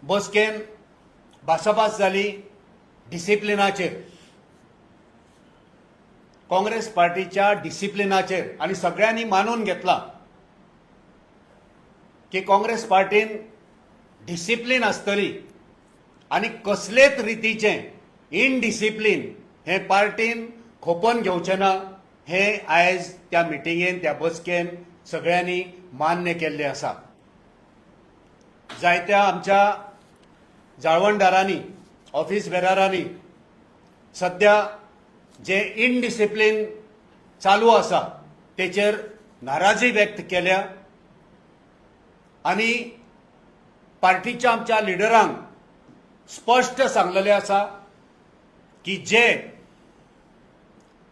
बसकेन भासाभास जाली डिसिप्लिनाचेर, काँग्रेस पार्टीच्या डिसिप्लिनाचेर, आनी सगळ्यांनी मानून घेतला की काँग्रेस पार्टीन डिसिप्लीन आसतली आनी कसलेच रितीचें इनडिसिप्लीन हें पार्टीन खोपोवन घेवचें ना, हें आयज त्या मिटिंगेन, त्या बसकेन सगळ्यांनी मान्य केल्लें आसा. जायत्या आमच्या जाळवणदारांनी, ऑफिस बेरारांनी सद्या जे इनडिसिप्लीन चालू आसा तेचेर नाराजी व्यक्त केल्या आनी पार्टीच्या आमच्या लिडरांक स्पश्ट सांगलेलें आसा की जे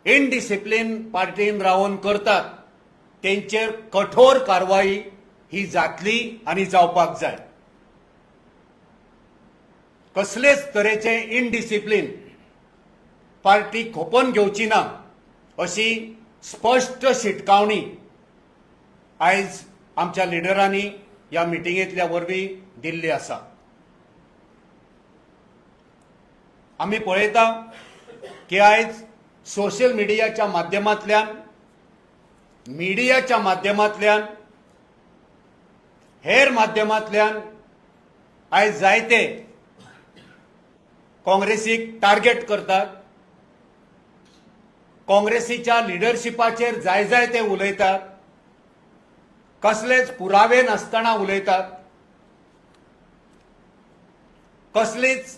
इनडिसिप्लीन पार्टीन रावन करतात तेंचेर कठोर कारवाई ही जातली आनी जावपाक जाय. कसलेच तरेचे इनडिसिप्लीन पार्टी खोपोवन घेवची ना अशी स्पश्ट शिटकावणी आयज आमच्या लिडरांनी ह्या मिटिंगेंतल्या वरवीं दिल्ली आसा. आमी पळयता की आयज सोशल मिडियाच्या माध्यमांतल्यान, मिडियाच्या माध्यमांतल्यान, हेर माध्यमांतल्यान आयज जायते काँग्रेसीक टार्गेट करतात, काँग्रेसीच्या लिडरशिपाचेर जाय जाय ते उलयतात, कसलेच पुरावे नासतना उलयतात, कसलीच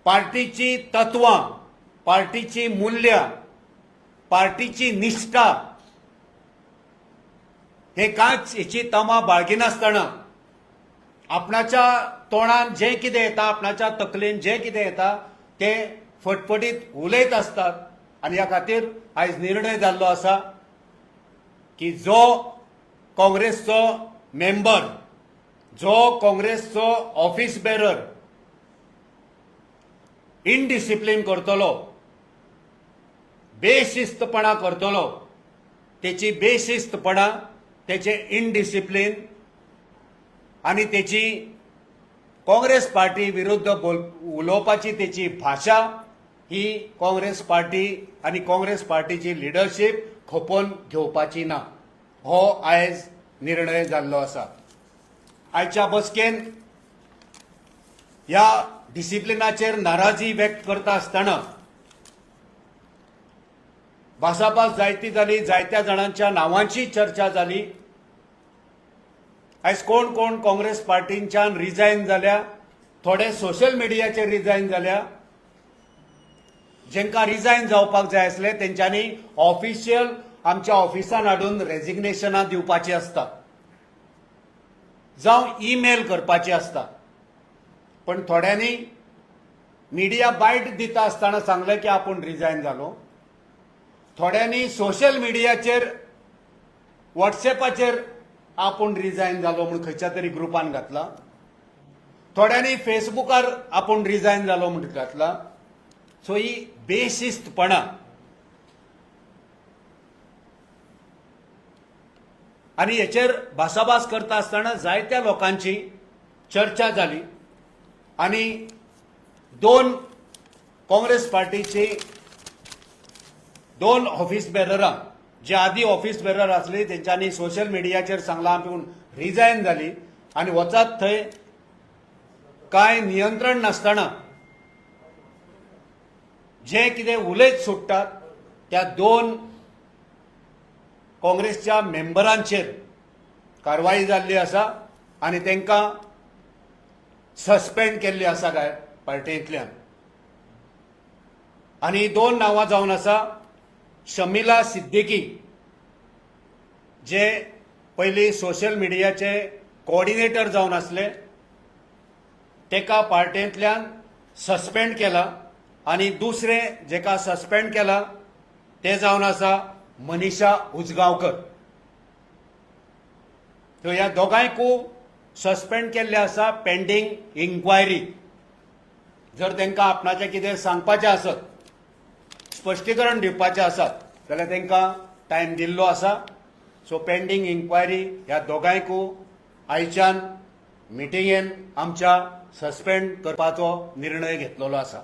पार्टीची तत्वां, पार्टीची मूल्यां, पार्टीची निश्ठा हे कांयच हेची तमा बाळगिनासतना आपणाच्या तोंडान जें कितें येता, आपणाच्या तकलेन जें कितें येता तें फटफटीत उलयत आसतात. आनी ह्या खातीर आयज निर्णय जाल्लो आसा की जो काँग्रेसचो मेंबर, जो काँग्रेसचो ऑफिस बेरर इनडिसिप्लीन करतलो, बेशिस्तपणा करतलो, तेची बेशिस्तपणा, तेचें इनडिसिप्लीन आनी तेची काँग्रेस पार्टी विरुद्ध उलोवपाची तेची भाशा ही काँग्रेस पार्टी आनी काँग्रेस पार्टीची लिडरशीप खपोवन घेवपाची ना, हो आयज निर्णय जाल्लो आसा. आयच्या बसकेन ह्या डिसिप्लिनाचेर नाराजी व्यक्त करता आसतना भासाभास जायती जाली, जायत्या जाणांच्या नांवांची चर्चा जाली. आयज कोण कोण काँग्रेस पार्टींच्यान रिजायन जाल्या, थोडे सोशल मिडियाचेर रिजायन जाल्या. जेंकां रिजायन जावपाक जाय आसले तेंच्यांनी ऑफिशियल आमच्या ऑफिसान हाडून रेजिग्नेशनां दिवपाची आसता, जावं ईमेल करपाची आसता. पण थोड्यांनी मिडिया बायट दिता आसतना सांगलें की आपूण रिजायन जालो, थोड्यांनी सोशल मिडियाचेर वॉट्सएपाचेर आपूण रिजायन जालो म्हूण खंयच्या तरी ग्रुपान घातला, थोड्यांनी फेसबुकार आपूण रिजायन जालो म्हूण घातला. सो ही बेशिस्तपणा आनी हेचेर भासाभास करता आसतना जायत्या लोकांची चर्चा जाली आनी दोन काँग्रेस पार्टीची दोन ऑफिस बेररां जे आदी ऑफिस बेरर आसली तेंच्यांनी सोशल मिडियाचेर सांगलां आपूण रिजायन जाली आनी वचात थंय कांय नियंत्रण नासतना जे कितें उलयत सुट्टात त्या दोन काँग्रेसच्या मेंबरांचेर कारवाई जाल्ली आसा आनी तांकां सस्पेंड केल्ली आसा काय पार्टींतल्यान. आनी दोन नांवां जावन आसा, शमिला सिद्दीकी जे पयलीं सोशल मिडियाचे कोऑर्डिनेटर जावन आसले तेका पार्टेंतल्यान सस्पेंड केला आनी दुसरें जेका सस्पेंड केला ते जावन आसा मनीषा उजगांवकर. सो ह्या दोगांयकूय सस्पेंड केल्ले आसा पेंडींग इन्क्वायरी. जर तांकां आपणाचें कितें सांगपाचें आसत, स्पश्टीकरण दिवपाचें आसत जाल्यार तांकां टायम दिल्लो आसा. सो पेंडींग इन्क्वायरी ह्या दोगांयकूय आयच्यान मिटिंगेन आमच्या सस्पेंड करपाचो निर्णय घेतलेलो आसा.